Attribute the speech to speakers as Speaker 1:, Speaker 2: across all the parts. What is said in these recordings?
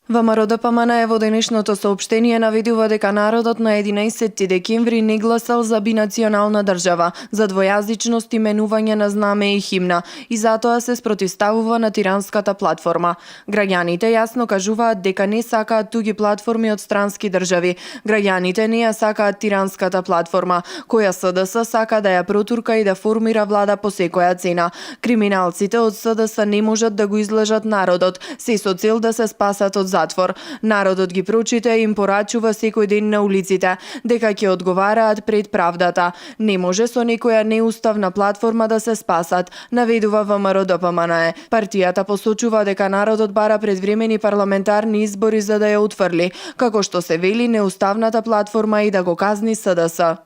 Speaker 1: ВМРО-ДПМН во денешното соопштение наведува дека народот на 11 декември не гласал за бинационална држава, за двојазичност и менување на знаме и химна, и затоа се спротивставува на тиранската платформа. Граѓаните јасно кажуваат дека не сакаат туги платформи од странски држави. Граѓаните не ја сакаат тиранската платформа, која СДС сака да ја протурка и да формира влада по секоја цена. Криминалците од СДС не можат да го излажат народот, се со цел да се спасат од затвор. Народот ги прочита и им порачува секој ден на улиците дека ќе одговараат пред правдата. Не може со некоја неуставна платформа да се спасат, наведува ВМРО-ДПМН. Партијата посочува дека народот бара предвремени парламентарни избори за да ја утврли, како што се вели неуставната платформа и да го казни СДС.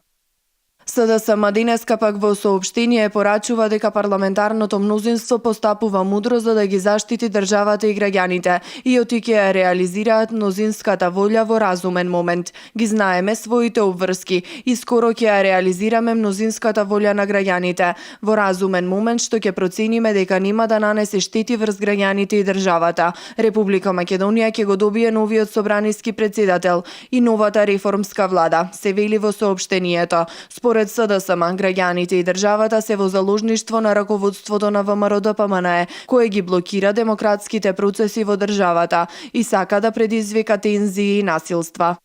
Speaker 1: СДСМ денеска пак во соопштение порачува дека парламентарното мнозинство постапува мудро за да ги заштити државата и граѓаните и отиќе ја реализираат мнозинската волја во разумен момент. Ги знаеме своите обврски и скоро ќе ја реализираме мнозинската волја на граѓаните во разумен момент што ќе процениме дека нема да нанесе штети врз граѓаните и државата. Република Македонија ќе го добие новиот собраниски претседател и новата реформска влада, се вели во соопштението. Според СДСМ, граѓаните и државата се во заложништво на раководството на ВМРО-ДПМН, кое ги блокира демократските процеси во државата и сака да предизвика тензии и насилства.